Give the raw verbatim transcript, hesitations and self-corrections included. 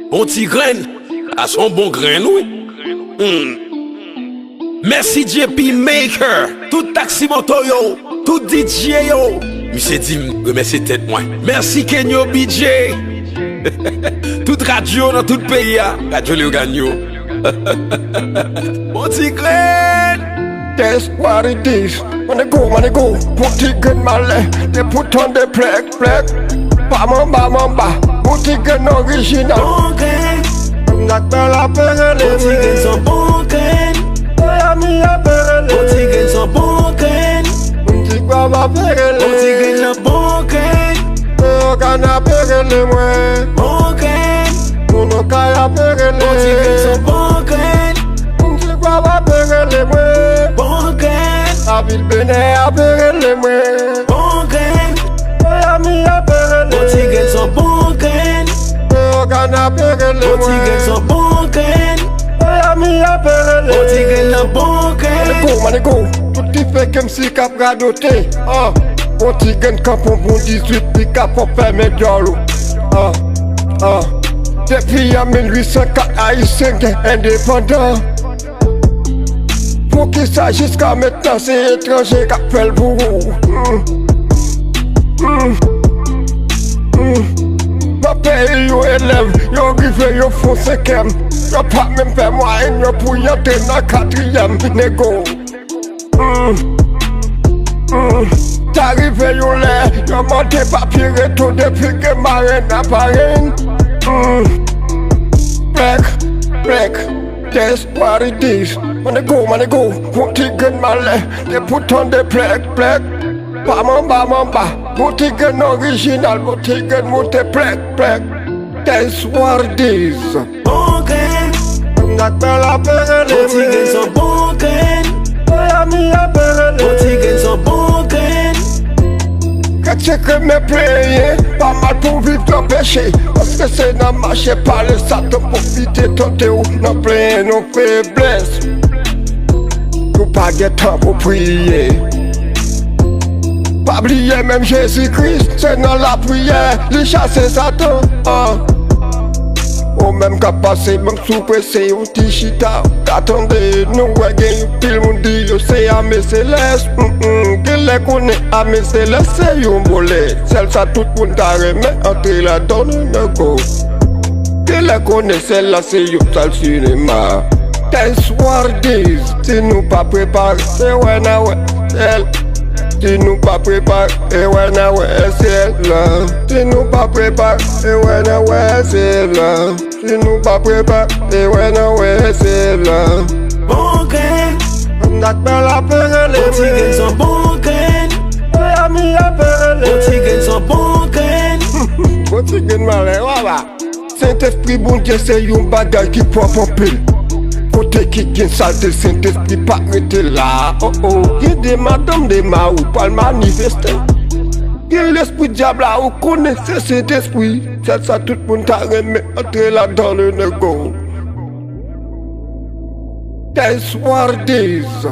Bon ti grenn, sa se yon bon grenn, wi. Hmm. Mèsi J P Maker, tout taksi moto yo, tout D J yo. Misye di m remèsye tèt mwen. Mèsi Kenyo B J. Tout radyo nan tout peyi a, Radyo Leyogàn yo. Bon ti grenn. That's what it is. Manigo, manigo, bon ti grenn malè. Depi w tande plèk, plèk. Pa manba, manba, bon ti grenn orijinal. Bon grenn. Nèg bèl ap rele. Bon ti grenn se yon bon grenn. Miami ap rele. Bon ti grenn se yon bon grenn. Moun ti gwav ap rele. Bon ti grenn nan bon grenn. Leyogàn ap rele mwen. Bon grenn. Moun Okay ap rele. Bon ti grenn se yon bon grenn. Moun ti gwav ap rele mwen. Bon grenn. Lavil Benè ap rele mwen. Bon grenn. Miami ap rele. Bon ti grenn se yon bon grenn. Leyogàn ap rele mwen. Bon ti grenn se yon bon grenn. Miami ap rele. Bon ti grenn nan bon grenn. Manigo, manigo, tout ti fèk M C k ap radote. Ah, bon ti grenn kanpe yon bon dizuit, li ka fè w fèmen djòl ou. Ah, ah. Depi an mil uit san kat Ayisyen gen endepandan. Poukisa jiska mentnan se etranje k ap fè l pou ou? Hmm. Hmm. Hmm. Nan peyi yo elèv, yo rive yo fè yon senkyèm. Yo pa menm fè mwayèn yo pou y antre nan katriyèm, nego. Hmm. Hmm. Ta rive yon lè, yo mande papye retou depi gen marenn aparenn. Hmm. Plèk, plèk. That's what it is. Manigo, manigo, bon ti grenn malè. Depi w tande plèk, plèk. Pa manba, manba. Bon ti grenn orijinal, bon ti grenn moute plèk, plèk. That's what it is. Bon grenn. Nèg bèl ap rele. Bon ti grenn se yon bon grenn. Miami ap rele. Bon ti grenn se yon bon grenn. Kretyen k renmen plenyen, pa mal pou viv nan peche. Paske se nan mache pale Satan pwofite tante w nan plenyen yon feblès. Ou pa gen tan pou priye. Pa bliye menm Jezi Kris, se nan lapriyè li chase Satan. Ah. Ou menm k ap pase bank sou prese yon ti chita, ka tande nou wè gen yon pil moun di yo se ame selès. Mm, mm. Genlè konnen ame selès se yon bolè. Sèl sa tout moun ta renmen antre ladan, nego. Genlè konnen sèl la se yon sal sinema. That's what it is. Si nou pa prepare, se wè n a wè sèl. Si nou pa prepare, e wè n a wè sèl la. Si nou pa prepare, e wè n a wè sèl la. Si nou pa prepare, e wè n a wè sèl la. Bon grenn. Nèg bèl ap rele. Bon ti grenn se yon bon grenn. Miami ap rele. Bon ti grenn se yon bon grenn. Bon ti grenn malè, waba. Sentespri Bondye se yon bagay ki pwòp anpil. Kote ki gen salte, Sentespri pa rete la. Oh, oh. Gen de madanm, de mari pral manifeste. Gen lespri dyab la, ou konnen se Sentespri. Sèl sa tout moun ta renmen antre ladan, le nego. That's what it is.